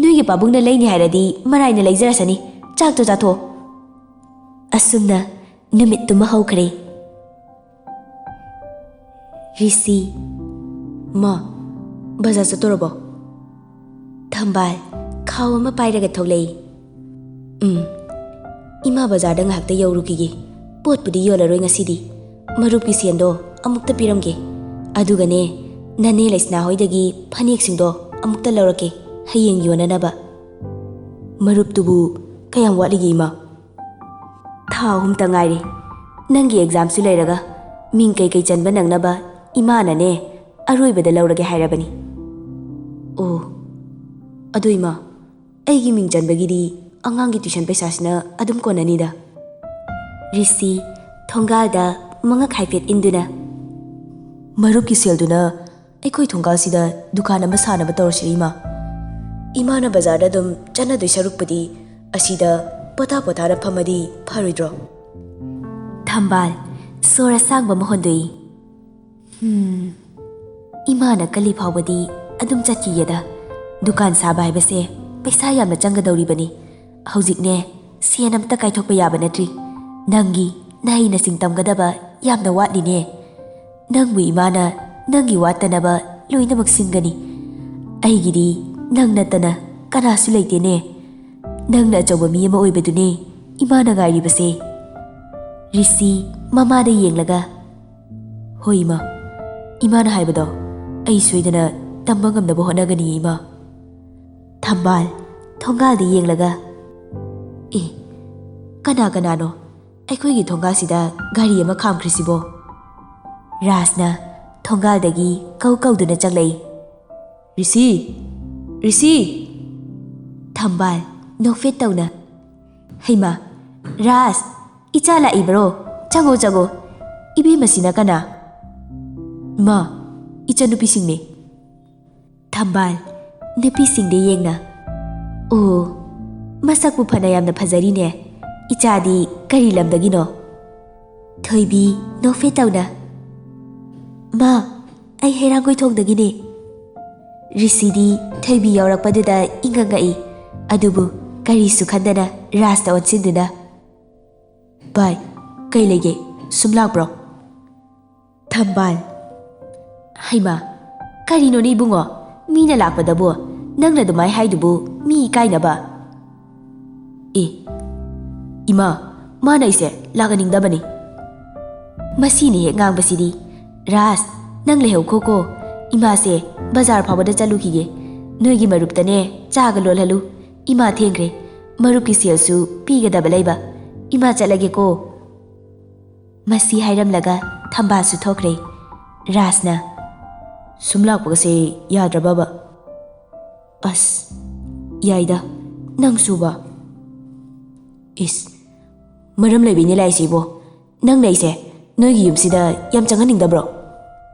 ꯅꯣꯏꯒꯤ ꯄꯥꯕꯨꯡꯅ ꯂꯩꯅꯤ ꯍꯥꯏꯔꯗꯤ ꯃꯔꯥꯏꯅ ꯂꯩꯖꯔꯁꯅꯤ꯫ ꯆꯥꯛꯇꯣ ꯆꯥꯊꯣꯛꯑꯣ꯫" ꯑꯁꯨꯝꯅ ꯅꯨꯃꯤꯠꯇꯨꯃ ꯍꯧꯈ꯭ꯔꯦ꯫ ꯔꯤꯁꯤ, "ꯃꯥ, ꯕꯖꯥꯔ ꯆꯠꯇꯣꯔꯕꯣ?" ꯊꯝꯕꯥꯜ ꯈꯥꯎ ꯑꯃ ꯄꯥꯏꯔꯒ ꯊꯣꯛꯂꯛꯏ꯫ "ꯎꯝ, ꯕꯖꯥꯔꯗ ꯉꯥꯏꯍꯥꯛꯇ ꯌꯧꯔꯨꯈꯤꯒꯦ꯫ ꯄꯣꯠꯄꯨꯗꯤ ꯌꯣꯜꯂꯔꯣꯏ ꯉꯁꯤꯗꯤ꯫ ꯃꯔꯨꯞꯀꯤ ꯁꯦꯟꯗꯣ ꯑꯃꯨꯛꯇ ꯄꯤꯔꯝꯒꯦ꯫ ꯑꯗꯨꯒꯅꯦ, ꯅꯅꯦ ꯂꯩꯁꯅꯥ ꯍꯣꯏꯗꯒꯤ ꯐꯅꯦꯛꯁꯤꯡꯗꯣ ꯑꯃꯨꯛꯇ ꯂꯧꯔꯛꯀꯦ, ꯍꯌꯦꯡ ꯌꯣꯟꯅꯅꯕ꯫ ꯃꯔꯨꯞꯇꯨꯕꯨ ꯀꯌꯥꯝ ꯋꯥꯠꯂꯤꯒꯦ, ꯏꯃꯥ? ꯊꯥ ꯑꯍꯨꯝꯇ ꯉꯥꯏꯔꯦ꯫ ꯅꯪꯒꯤ ꯑꯦꯛꯖꯥꯝꯁꯨ ꯂꯩꯔꯒ ꯃꯤꯡ ꯀꯩꯀꯩ ꯆꯟꯕ ꯅꯪꯅꯕ ꯏꯃꯥꯅꯅꯦ ꯑꯔꯣꯏꯕꯗ ꯂꯧꯔꯒꯦ ꯍꯥꯏꯔꯕꯅꯤ꯫ ꯑꯣ, ꯑꯗꯨ ꯏꯃꯥ, ꯑꯩꯒꯤ ꯃꯤꯡ ꯆꯟꯕꯒꯤꯗꯤ ꯑꯉꯥꯡꯒꯤ ꯇ꯭ꯌꯨꯁꯟ ꯄꯩꯁꯥꯁꯤꯅ ꯑꯗꯨꯝ ꯀꯣꯟꯅꯅꯤꯗ꯫ ꯔꯤꯁꯤ ꯊꯣꯡꯒꯥꯜꯗ ꯃꯉꯛ ꯍꯥꯏꯐꯦꯠ ꯏꯟꯗꯨꯅ, ꯃꯔꯨꯞꯀꯤ ꯁꯦꯜꯗꯨꯅ ꯑꯩꯈꯣꯏ ꯊꯣꯡꯒꯥꯜꯁꯤꯗ ꯗꯨꯀꯥꯟ ꯑꯃ ꯁꯥꯅꯕ ꯇꯧꯔꯁꯤ, ꯏꯃꯥ꯫ ꯏꯃꯥꯅ ꯕꯖꯥꯔꯗ ꯑꯗꯨꯝ ꯆꯠꯅꯗꯣꯏ ꯁꯔꯨꯛꯄꯨꯗꯤ ꯑꯁꯤꯗ ꯄꯣꯊꯥ ꯄꯣꯊꯥꯅ ꯐꯝꯃꯗꯤ ꯐꯔꯣꯏꯗ꯭ꯔꯣ? ꯊꯝꯕꯥꯜ ꯁꯣꯔ ꯑꯁꯥꯡꯕ ꯑꯃ ꯍꯣꯟꯗꯣꯛꯏ꯫ ꯍꯝ, ꯏꯃꯥꯅ ꯀꯜꯂꯤ ꯐꯥꯎꯕꯗꯤ ꯑꯗꯨꯝ ꯆꯠꯈꯤꯒꯦꯗ꯫ ꯗꯨꯀꯥꯟ ꯁꯥꯕ ꯍꯥꯏꯕꯁꯦ ꯄꯩꯁꯥ ꯌꯥꯝꯅ ꯆꯪꯒꯗꯧꯔꯤꯕꯅꯤ꯫ ꯍꯧꯖꯤꯛꯅꯦ, ꯁꯦꯟ ꯑꯝꯇ ꯀꯥꯏꯊꯣꯛꯄ ꯌꯥꯕ ꯅꯠꯇ꯭ꯔꯤ꯫ ꯅꯪꯒꯤ ꯅꯍꯩ ꯅꯁꯤꯡ ꯇꯝꯒꯗꯕ ꯌꯥꯝꯅ ꯋꯥꯠꯂꯤꯅꯦ꯫ ꯅꯪꯕꯨ ꯏꯃꯥꯅ ꯅꯪꯒꯤ ꯋꯥꯠꯇꯅꯕ ꯂꯣꯏꯅꯃꯛ ꯁꯤꯟꯒꯅꯤ꯫ ꯑꯩꯒꯤꯗꯤ ꯅꯪ ꯅꯠꯇꯅ ꯀꯅꯥꯁꯨ ꯂꯩꯇꯦꯅꯦ꯫ ꯅꯪꯅ ꯑꯆꯧꯕ ꯃꯤ ꯑꯃ ꯑꯣꯏꯕꯗꯨꯅꯦ ꯏꯃꯥꯅ ꯉꯥꯏꯔꯤꯕꯁꯦ꯫ ꯔꯤꯁꯤ ꯃꯃꯥꯗ ꯌꯦꯡꯂꯒ, "ꯍꯣꯏ, ꯏꯃꯥ꯫ ꯏꯃꯥꯅ ꯍꯥꯏꯕꯗꯣ ꯑꯩ ꯁꯣꯏꯗꯅ ꯇꯝꯕ ꯉꯝꯅꯕ ꯍꯣꯠꯅꯒꯅꯤ, ꯏꯃꯥ꯫" ꯊꯝꯕꯥꯜ ꯊꯣꯡꯒꯥꯜꯗ ꯌꯦꯡꯂꯒ, "ꯑꯦ, ꯀꯅꯥ ꯀꯅꯥꯅꯣ ꯑꯩꯈꯣꯏꯒꯤ ꯊꯣꯡꯒꯥꯜꯁꯤꯗ ꯒꯥꯔꯤ ꯑꯃ ꯈꯥꯝꯈ꯭ꯔꯤꯁꯤꯕꯣ?" ꯔꯥꯖꯅ ꯊꯣꯡꯒꯥꯜꯗꯒꯤ ꯀꯧ ꯀꯧꯗꯨꯅ ꯆꯪꯂꯛꯏ꯫ "ꯔꯤꯁꯤ! ꯔꯤꯁꯤ!" ꯊꯝꯕꯥꯜ ꯅꯣꯛꯐꯦꯠ ꯇꯧꯅ, "ꯍꯩꯃꯥ, ꯔꯥꯖ, ꯏꯆꯥ ꯂꯥꯛꯏꯕ꯭ꯔꯣ? ꯆꯪꯉꯣ, ꯆꯪꯉꯣ꯫ ꯏꯕꯦꯝꯃꯁꯤꯅ ꯀꯅꯥ?" "ꯃꯥ, ꯏꯆꯟꯅꯨꯄꯤꯁꯤꯡꯅꯦ꯫" ꯊꯝꯕꯥꯜ ꯅꯨꯄꯤꯁꯤꯡꯗ ꯌꯦꯡꯅ, "ꯑꯣ, ꯃꯁꯛꯄꯨ ꯐꯅ ꯌꯥꯝꯅ ꯐꯖꯔꯤꯅꯦ꯫ ꯏꯆꯥꯗꯤ ꯀꯔꯤ ꯂꯝꯗꯒꯤꯅꯣ?" ꯊꯣꯏꯕꯤ ꯅꯣꯛꯐꯦꯠ ꯇꯧꯅ, "ꯃꯥ, ꯑꯩ ꯍꯩꯔꯥꯡꯒꯣꯏꯊꯣꯡꯗꯒꯤꯅꯦ꯫" ꯔꯤꯁꯤꯗꯤ ꯊꯣꯏꯕꯤ ꯌꯥꯎꯔꯛꯄꯗꯨꯗ ꯏꯉꯛ ꯉꯛꯏ꯫ ꯑꯗꯨꯕꯨ ꯀꯔꯤꯁꯨ ꯈꯟꯗꯅ ꯔꯥꯖꯇ ꯑꯣꯟꯁꯤꯟꯗꯨꯅ, "ꯚꯥꯏ, ꯀꯩ ꯂꯩꯒꯦ? ꯁꯨꯝ ꯂꯥꯛꯄ꯭ꯔꯣ?" ꯊꯝꯕꯥꯜ, "ꯍꯩꯃꯥ, ꯀꯔꯤꯅꯣꯅꯦ ꯏꯕꯨꯡꯉꯣ? ꯃꯤꯅ ꯂꯥꯛꯄꯗꯕꯨ ꯅꯪꯅ ꯑꯗꯨꯃꯥꯏ ꯍꯥꯏꯗꯨꯕꯨ ꯃꯤ ꯏꯀꯥꯏꯅꯕ?" "ꯑꯦ, "ꯏꯃꯥ, ꯃꯥꯅ ꯑꯩꯁꯦ ꯂꯥꯛꯍꯟꯅꯤꯡꯗꯕꯅꯤ꯫" ꯃꯁꯤꯅ ꯍꯦꯛ ꯉꯥꯡꯕꯁꯤꯗꯤ, "ꯔꯥꯖ, ꯅꯪ ꯂꯩꯍꯧꯈꯣꯀꯣ꯫ ꯏꯃꯥꯁꯦ ꯕꯖꯥꯔ ꯐꯥꯎꯕꯗ ꯆꯠꯂꯨꯈꯤꯒꯦ꯫ ꯅꯣꯏꯒꯤ ꯃꯔꯨꯞꯇꯅꯦ ꯆꯥꯒ ꯂꯣꯜꯍꯜꯂꯨ꯫ ꯏꯃꯥ ꯊꯦꯡꯈ꯭ꯔꯦ꯫ ꯃꯔꯨꯞꯀꯤ ꯁꯦꯜꯁꯨ ꯄꯤꯒꯗꯕ ꯂꯩꯕ꯫ ꯏꯃꯥ ꯆꯠꯂꯒꯦꯀꯣ꯫" ꯃꯁꯤ ꯍꯥꯏꯔꯝꯂꯒ ꯊꯝꯕꯥꯜꯁꯨ ꯊꯣꯛꯈ꯭ꯔꯦ꯫ ꯔꯥꯖꯅ, "ꯁꯨꯝ ꯂꯥꯛꯄꯒꯁꯦ ꯌꯥꯗ꯭ꯔꯕꯕ?" "ꯑꯁ, ꯌꯥꯏꯗ, ꯅꯪꯁꯨꯕ꯫" "ꯏꯁ, ꯃꯔꯝ ꯂꯩꯕꯩꯅꯦ ꯂꯥꯛꯏꯁꯦ ꯏꯕꯣ꯫ ꯅꯪꯅ ꯑꯩꯁꯦ ꯅꯣꯏꯒꯤ ꯌꯨꯝꯁꯤꯗ ꯌꯥꯝ ꯆꯪꯍꯟꯅꯤꯡꯗꯕ꯭ꯔꯣ?"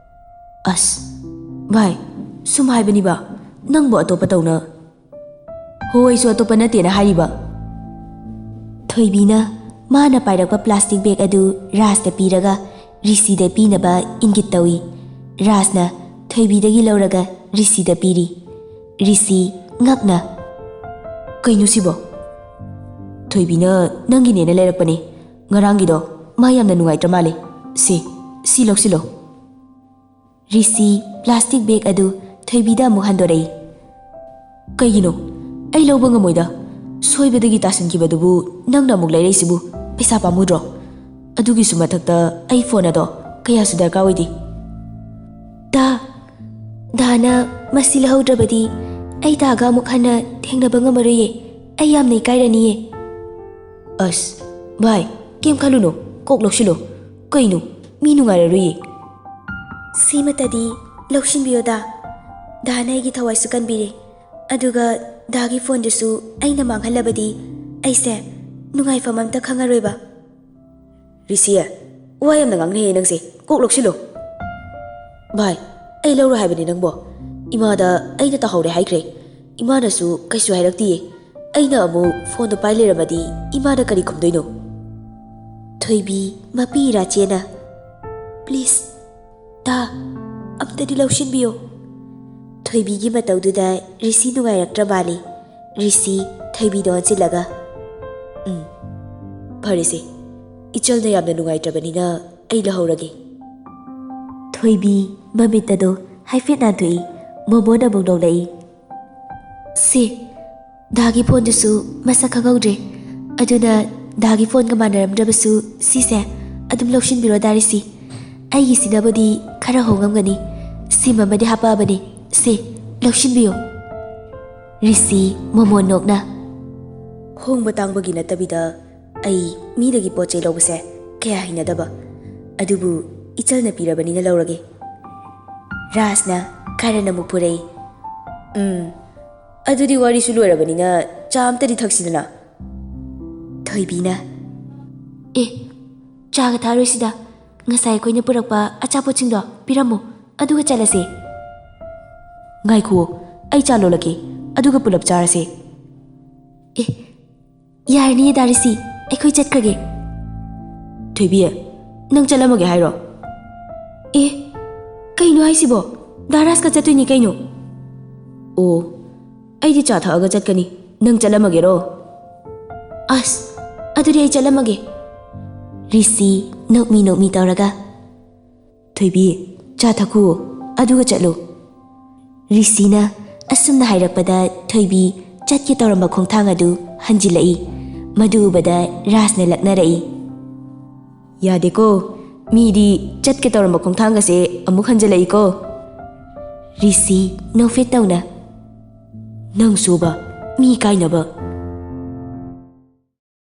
"ꯑꯁ, ꯚꯥꯏ, ꯁꯨꯝ ꯍꯥꯏꯕꯅꯤꯕ, ꯅꯪꯕꯨ ꯑꯇꯣꯞꯄ ꯇꯧꯅ꯫" "ꯍꯣ, ꯑꯩꯁꯨ ꯑꯇꯣꯞꯄ ꯅꯠꯇꯦꯅ ꯍꯥꯏꯔꯤꯕ꯫" ꯊꯣꯏꯕꯤꯅ ꯃꯥꯅ ꯄꯥꯏꯔꯛꯄ ꯄ꯭ꯂꯥꯁꯇꯤꯛ ꯕꯦꯒ ꯑꯗꯨ ꯔꯥꯖꯇ ꯄꯤꯔꯒ ꯔꯤꯁꯤꯗ ꯄꯤꯅꯕ ꯏꯪꯒꯤꯠ ꯇꯧꯏ꯫ ꯔꯥꯖꯅ ꯊꯣꯏꯕꯤꯗꯒꯤ ꯂꯧꯔꯒ ꯔꯤꯁꯤꯗ ꯄꯤꯔꯤ꯫ ꯔꯤꯁꯤ ꯉꯛꯅ, "ꯀꯩꯅꯣ ꯁꯤꯕꯣ?" "ꯊꯣꯏꯕꯤꯅ ꯅꯪꯒꯤꯅꯦꯅ ꯂꯩꯔꯛꯄꯅꯦ꯫ ꯉꯔꯥꯡꯒꯤꯗꯣ ꯃꯥ ꯌꯥꯝꯅ ꯅꯨꯡꯉꯥꯏꯇ꯭ꯔ ꯃꯥꯜꯂꯦ꯫ ꯁꯤ, ꯁꯤ ꯂꯧꯁꯤꯜꯂꯣ꯫" ꯔꯤꯁꯤ ꯄ꯭ꯂꯥꯁꯇꯤꯛ ꯕꯦꯒ ꯑꯗꯨ ꯊꯣꯏꯕꯤꯗ ꯑꯃꯨꯛ ꯍꯟꯗꯣꯔꯛꯏ꯫ "ꯀꯩꯒꯤꯅꯣ? ꯑꯩ ꯂꯧꯕ ꯉꯝꯃꯣꯏꯗ꯫ ꯁꯣꯏꯕꯗꯒꯤ ꯇꯥꯁꯟꯈꯤꯕꯗꯨꯕꯨ ꯅꯪꯅ ꯑꯃꯨꯛ ꯂꯩꯔꯛꯏꯁꯤꯕꯨ ꯄꯩꯁꯥ ꯄꯥꯝꯃꯨꯗ꯭ꯔꯣ? ꯑꯗꯨꯒꯤꯁꯨ ꯃꯊꯛꯇ ꯑꯩ ꯐꯣꯟ ꯑꯗꯣ ꯀꯌꯥꯁꯨ ꯗꯔꯀꯥꯔ ꯑꯣꯏꯗꯦ꯫" "ꯗꯥ, ꯗꯥꯅ ꯃꯁꯤ ꯂꯧꯍꯧꯗ꯭ꯔꯕꯗꯤ ꯑꯩ ꯗꯥꯒ ꯑꯃꯨꯛ ꯍꯟꯅ ꯊꯦꯡꯅꯕ ꯉꯝꯃꯔꯣꯏꯌꯦ꯫ ꯑꯩ ꯌꯥꯝꯅ ꯏꯀꯥꯏꯔꯅꯤꯌꯦ꯫" "ꯑꯁ, ꯚꯥꯏ, ꯀꯩꯝ ꯈꯜꯂꯨꯅꯨ, ꯀꯣꯛ ꯂꯧꯁꯤꯜꯂꯣ꯫ ꯀꯩꯅꯣ, ꯃꯤ ꯅꯨꯡꯉꯥꯏꯔꯔꯣꯏꯌꯦ꯫" "ꯁꯤꯃꯇꯗꯤ ꯂꯧꯁꯤꯟꯕꯤꯌꯣ ꯗꯥ꯫ ꯗꯥꯅ ꯑꯩꯒꯤ ꯊꯋꯥꯏꯁꯨ ꯀꯟꯕꯤꯔꯦ꯫ ꯑꯗꯨꯒ ꯗꯥꯒꯤ ꯐꯣꯟꯗꯨꯁꯨ ꯑꯩꯅ ꯃꯥꯡꯍꯜꯂꯕꯗꯤ ꯑꯩꯁꯦ ꯅꯨꯡꯉꯥꯏꯐꯝ ꯑꯝꯇ ꯈꯪꯉꯔꯣꯏꯕ꯫" "ꯔꯤꯁꯤ, ꯋꯥ ꯌꯥꯝꯅ ꯉꯥꯡꯅꯩꯌꯦ ꯅꯪꯁꯦ꯫ ꯀꯣꯛ ꯂꯧꯁꯤꯜꯂꯣ꯫" "ꯚꯥꯏ, ꯑꯩ ꯂꯧꯔꯣꯏ ꯍꯥꯏꯕꯅꯤ ꯅꯪꯕꯣ꯫ ꯏꯃꯥꯗ ꯑꯩꯅ ꯇꯧꯍꯧꯔꯦ ꯍꯥꯏꯈ꯭ꯔꯦ꯫ ꯏꯃꯥꯅꯁꯨ ꯀꯩꯁꯨ ꯍꯥꯏꯔꯛꯇꯤꯌꯦ꯫ ꯑꯩꯅ ꯑꯃꯨꯛ ꯐꯣꯟꯗꯣ ꯄꯥꯏ ꯂꯩꯔꯝꯃꯗꯤ ꯏꯃꯥꯅ ꯀꯔꯤ ꯈꯨꯝꯗꯣꯏꯅꯣ?" ꯊꯣꯏꯕꯤ ꯃꯄꯤ ꯏꯔꯥ ꯆꯦꯅ, "ꯄ꯭ꯂꯤꯖ, ꯗꯥ, ꯑꯝꯇꯗꯤ ꯂꯧꯁꯤꯟꯕꯤꯌꯣ꯫" ꯊꯣꯏꯕꯤꯒꯤ ꯃꯇꯧꯗꯨꯗ ꯔꯤꯁꯤ ꯅꯨꯡꯉꯥꯏꯔꯛꯇ꯭ꯔ ꯃꯥꯜꯂꯤ꯫ ꯔꯤꯁꯤ ꯊꯣꯏꯕꯤꯗ ꯑꯣꯟꯁꯤꯜꯂꯒ, "ꯎꯝ, ꯐꯔꯦꯁꯦ꯫ ꯏꯆꯜꯅ ꯌꯥꯝꯅ ꯅꯨꯡꯉꯥꯏꯇ꯭ꯔꯕꯅꯤꯅ ꯑꯩ ꯂꯧꯍꯧꯔꯒꯦ꯫" ꯊꯣꯏꯕꯤ ꯃꯃꯤꯠ ꯑꯗꯨ ꯍꯥꯏꯐꯦꯠ ꯅꯥꯟꯊꯣꯛꯏ꯫ ꯃꯣꯃꯣꯟ ꯑꯃꯨꯛ ꯅꯣꯛꯂꯛꯏ꯫ "ꯁꯦ, ꯗꯥꯒꯤ ꯐꯣꯟꯗꯨꯁꯨ ꯃꯁꯛ ꯈꯪꯍꯧꯗ꯭ꯔꯦ꯫ ꯑꯗꯨꯅ ꯗꯥꯒꯤ ꯐꯣꯟꯒ ꯃꯥꯟꯅꯔꯝꯗ꯭ꯔꯕꯁꯨ ꯁꯤꯁꯦ ꯑꯗꯨꯝ ꯂꯧꯁꯤꯟꯕꯤꯔꯣ ꯗꯥ ꯔꯤꯁꯤ꯫ ꯑꯩꯒꯤꯁꯤꯅꯕꯨꯗꯤ ꯈꯔ ꯍꯣꯡꯉꯝꯒꯅꯤ꯫ ꯁꯤꯝ ꯑꯃꯗꯤ ꯍꯥꯞꯄꯛꯑꯕꯅꯤ꯫ ꯁꯦ, ꯂꯧꯁꯤꯟꯕꯤꯌꯨ꯫ ꯔꯤꯁꯤ ꯃꯣꯃꯣꯟ ꯅꯣꯛꯅ, "ꯍꯣꯡꯕ ꯇꯥꯡꯕꯒꯤ ꯅꯠꯇꯕꯤꯗ ꯑꯩ ꯃꯤꯗꯒꯤ ꯄꯣꯠ ꯆꯩ ꯂꯧꯕꯁꯦ ꯀꯌꯥ ꯍꯩꯅꯗꯕ꯫ ꯑꯗꯨꯕꯨ ꯏꯆꯜꯅ ꯄꯤꯔꯕꯅꯤꯅ ꯂꯧꯔꯒꯦ꯫" ꯔꯥꯖꯅ ꯀꯥꯔꯟ ꯑꯃꯨꯛ ꯐꯨꯔꯛꯏ꯫ "ꯎꯝ, ꯑꯗꯨꯗꯤ ꯋꯥꯔꯤꯁꯨ ꯂꯣꯏꯔꯕꯅꯤꯅ ꯆꯥ ꯑꯝꯇꯗꯤ ꯊꯛꯁꯤꯗꯅ꯫" ꯊꯣꯏꯕꯤꯅ, "ꯑꯦ, ꯆꯥꯒ ꯊꯛꯑꯔꯣꯏꯁꯤꯗ꯫ ꯉꯁꯥꯏ ꯑꯩꯈꯣꯏꯅ ꯄꯨꯔꯛꯄ ꯑꯆꯥꯄꯣꯠꯁꯤꯡꯗꯣ ꯄꯤꯔꯝꯃꯣ, ꯑꯗꯨꯒ ꯆꯠꯂꯁꯦ꯫" "ꯉꯥꯏꯈꯨꯑꯣ, ꯑꯩ ꯆꯥ ꯂꯣꯜꯂꯛꯀꯦ, ꯑꯗꯨꯒ ꯄꯨꯂꯞ ꯆꯥꯔꯁꯦ꯫" "ꯑꯦ, ꯌꯥꯔꯅꯤꯌꯦ ꯗꯥ ꯔꯤꯁꯤ, ꯑꯩꯈꯣꯏ ꯆꯠꯈ꯭ꯔꯒꯦ꯫" "ꯊꯣꯏꯕꯤ, ꯅꯪ ꯆꯠꯂꯝꯃꯒꯦ ꯍꯥꯏꯔꯣ?" "ꯑꯦ, ꯀꯩꯅꯣ ꯍꯥꯏꯁꯤꯕꯣ? ꯗꯥ ꯔꯥꯖꯀ ꯆꯠꯇꯣꯏꯅꯤ ꯀꯩꯅꯣ꯫" "ꯑꯣ, ꯑꯩꯗꯤ ꯆꯥ ꯊꯛꯑꯒ ꯆꯠꯀꯅꯤ, ꯅꯪ ꯆꯠꯂꯝꯃꯒꯦꯔꯣ?" "ꯑꯁ, ꯑꯗꯨꯗꯤ ꯑꯩ ꯆꯠꯂꯝꯃꯒꯦ꯫" ꯔꯤꯁꯤ ꯅꯣꯛꯃꯤ ꯅꯣꯛꯃꯤ ꯇꯧꯔꯒ, "ꯊꯣꯏꯕꯤ, ꯆꯥ ꯊꯛꯈꯨꯑꯣ, ꯑꯗꯨꯒ ꯆꯠꯂꯨ꯫" ꯔꯤꯁꯤꯅ ꯑꯁꯨꯝꯅ ꯍꯥꯏꯔꯛꯄꯗ ꯊꯣꯏꯕꯤ ꯆꯠꯀꯦ ꯇꯧꯔꯝꯕ ꯈꯣꯡꯊꯥꯡ ꯑꯗꯨ ꯍꯟꯖꯤꯜꯂꯛꯏ꯫ ꯃꯗꯨ ꯎꯕꯗ ꯔꯥꯖꯅ ꯂꯛꯅꯔꯛꯏ꯫ "ꯌꯥꯗꯦꯀꯣ, ꯃꯤꯗꯤ ꯆꯠꯀꯦ ꯇꯧꯔꯝꯕ ꯈꯣꯡꯊꯥꯡꯒꯁꯦ ꯑꯃꯨꯛ ꯍꯟꯖꯤꯜꯂꯛꯏꯀꯣ꯫" ꯔꯤꯁꯤ ꯅꯣꯛꯐꯦꯠ ꯇꯧꯅ, "ꯅꯪꯁꯨꯕ, ꯃꯤ ꯀꯥꯏꯅꯕ